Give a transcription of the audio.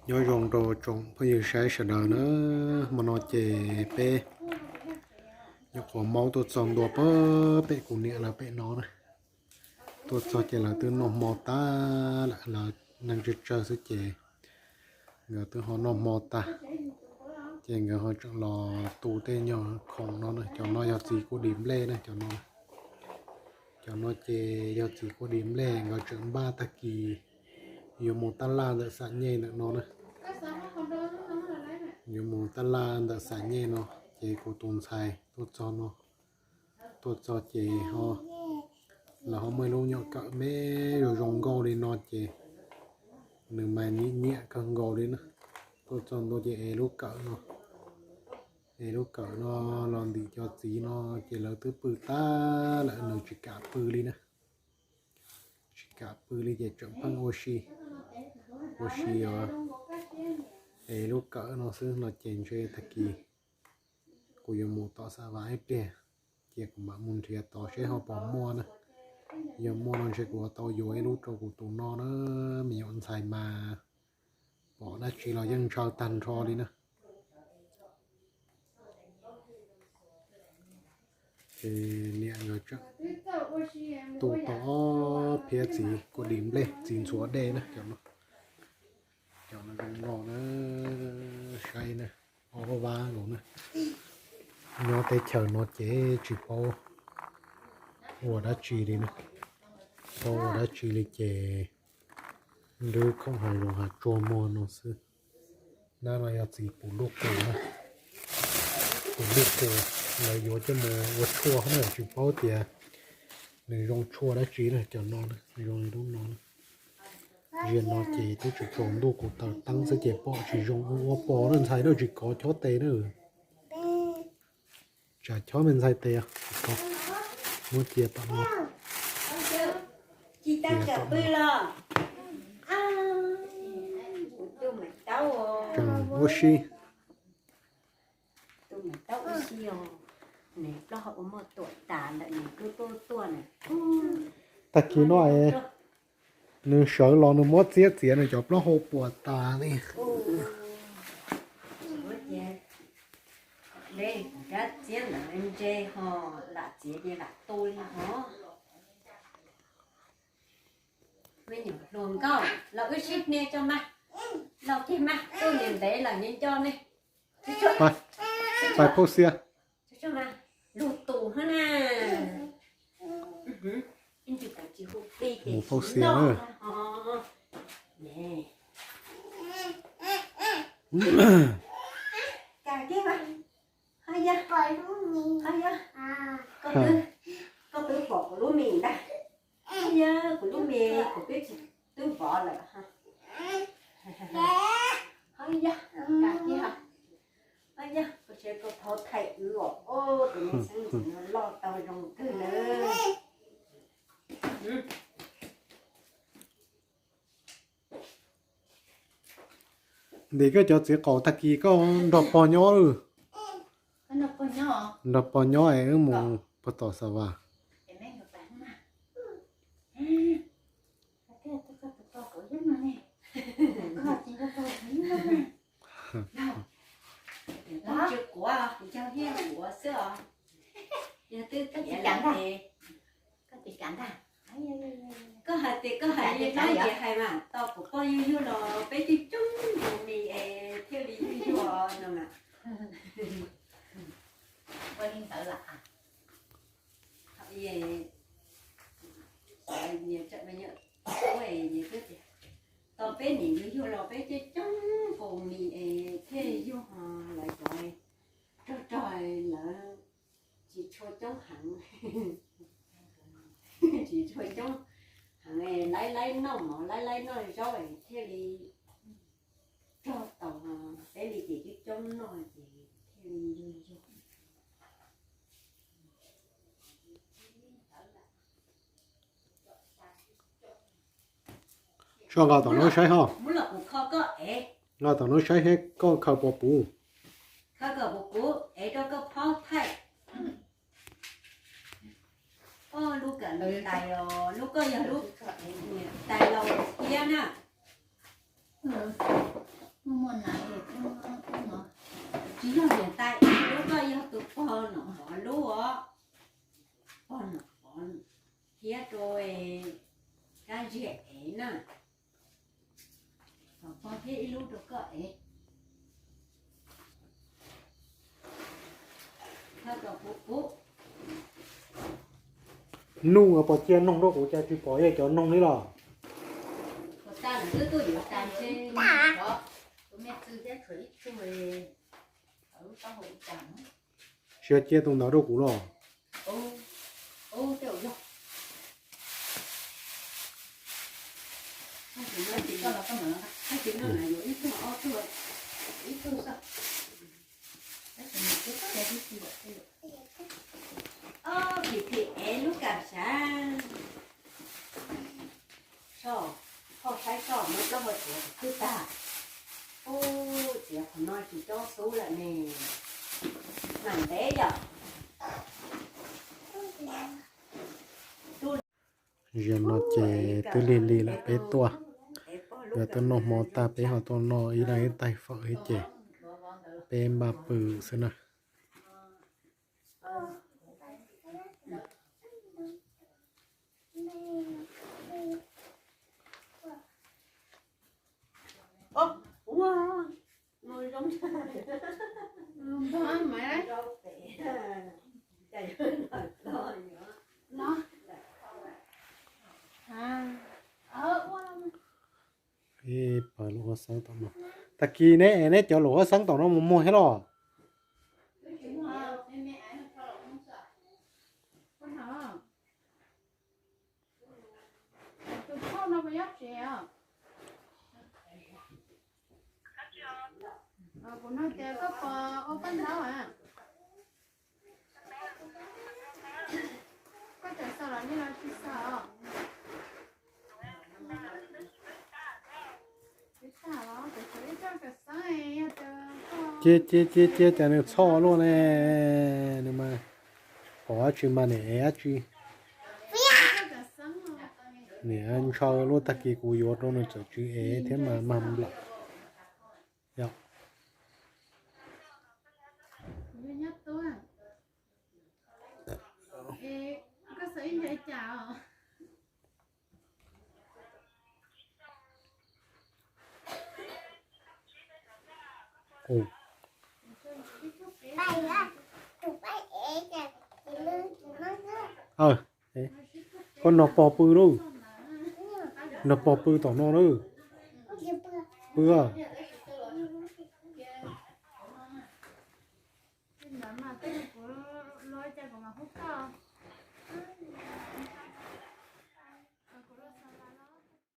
Nyob zoo rau tsoom phooj ywg saib sawv daws na, hmo no ces peb nyuam qhuav maub tuaj txog ntua pem kuv niam lawv pem no na. Tuaj txog ces lawv twb noj hmo tag lawm, lawv neeg tsawg tsawg xwb ces nkawd twb ho noj hmo tag, ces nkawd ho tseem los tu tej nyuag khoom no na. Cov no yog txiv kua dis nplej na, cov no, cov no ces yog txiv kua dis nplej, nkawd tseem npaj tag kis yuav mus tab laj ntawm xam nyej ntawm no na. Yuav mus tab laj ntawm xam nyej no, ces kuv tus ntxhais tuaj txog no, tuaj txog ces ho, lawv ho muaj ib lub nyuam kawm me zoo zoo nkauj li no ces nws mas nyiam nyiam kawg nkaus li na. Tuaj txog ntua ces ev lub kawm no, ev lub kawm no los ntim cov txiv no, ces lawv twb pw tag lawm, nws tsis kam pw li na. Tsis kam pw li ces tseem pheej ua si, ua si os. Ev lub kawm no xwb no ces ntshe tag kis kuv yuav mus tom Xa Vas ib pliag, ces kuv mam mus nrhiav tod seb ho puas muaj na. Yog muaj no ntshe kuv yuav tau yuav ib lub rau kuv tus no na, me nyuam ntxhais mas pom dab tsi los yeej ntshaw tag nrho li na. Ces niam nkawd tseem tu tau ob phiab txiv kua dis nplej, txiv ntxhuav dej na, cov no, cov no zoo no na, saib na, ob vab nkaus na. Nyob teb chaws no ces tsis paub ua dab tsi li na, paub ua dab tsi li ces nrub khoom hav zoov hav tsuag muag no xwb. Nab no yog txiv puv luj qus na, puv luj qus, lawv yuav coj mus ua tshuaj na, tsis paub tias nws zoo tshuaj dab tsi na, cov no na, zoo li lub no na. Ziag no ces twb tsaus ntuj kuv taws teeb xwb ces pom tsis zoo ua pos na, ntxhais na tsis kov chob tes na. Tsam chob me ntxhais tes, muab cia tom no. Tseem ua si. Tag kis no es nws sawv los nws muab txiab txiav nws cov plaub hau puas tas li. Me nyuam hluas nkauj los wb sib hnia tso mas, los kiag mas, tuaj niam ntev lawm nco nco ne. Pais phauj Xia. Lug tus hab na. Mus phauj Xia na. Koj twb pom kuv lub mis ntag. Yog kuv lub mis kuv twb tsis, twb vov lawm. Yog, koj tsev koj thov thaij wb os, tus me xeeb ntxwv no loj tau zoo kawg nawb. Ntim koj cov txiv qaub tag kis koj nrog pog nyob lawm. Nrog pog nyob es wb mus puag tom Xav Vas. Koj hais tias koj hais li no ces hais mas tau kuv poj yug yug los peb coob coob tus mis es thiaj li yug yug no mas. Tau peb niam yug yug los peb coob coob tus mis es thiaj yug, lawv cov rog rog lawv tsis tshua coob heev, tsis tshua coob heev, laib laib noj mov laib laib noj zaub thiaj li rog tau, peb li ces coob coob noj ces thiaj li yug yug. Tso nqa tom no saib ho. Nqa tom no saib seb koj khaws puas puv. Khaws kom puv puv es rau koj phob thaij. Lub kawm tais os, lub koj yog lub tais laus thiab na. Muaj muaj nas es, tsis yog niam tais ib lub, koj yog tus pog Nom Hov lub os. Pog Nom Hov thiab rau Kab Ziag ev na. Pog thiab ib lub rau koj ev. Nug pom cia noog rau kuv cas tsis pom yog cov noog li los. Tsis yog cia tus ntawd rau kuv los. Ob, phim phim ev lub kam sav. Soj, koj saib soj no, plaub hau txiav twb tag. Ub, txiav qhov no tsis cob xub lawm ne. Mam ntev yom. Zaum no ces twb lig lig lawm peb tuaj. Yuav tuaj noj hmo tag peb ho tuaj noj ib leeg ib tais fawm thiab ces peb npaj pw xwb na. Pab luam huab xeeb tom no. Tag kis neb ev neb cov luam huab xeeb tom no mus muag thiab los? Kuv nug tias koj puas ua paj ntaub a? Koj tseem xaws los nej los tsis xaws? Cia cia cia cia cas nws txhoj luaj ne, nws mas pom dab tsi mas niam ev dab tsi. Niam ntshaw luaj, tag kis kuv yuav rau nws txawm tsis ev thiab mas mag nplaim. Yog. Koj nrog pog pw lauj. Nrog pog pw tom no lauj. Pw.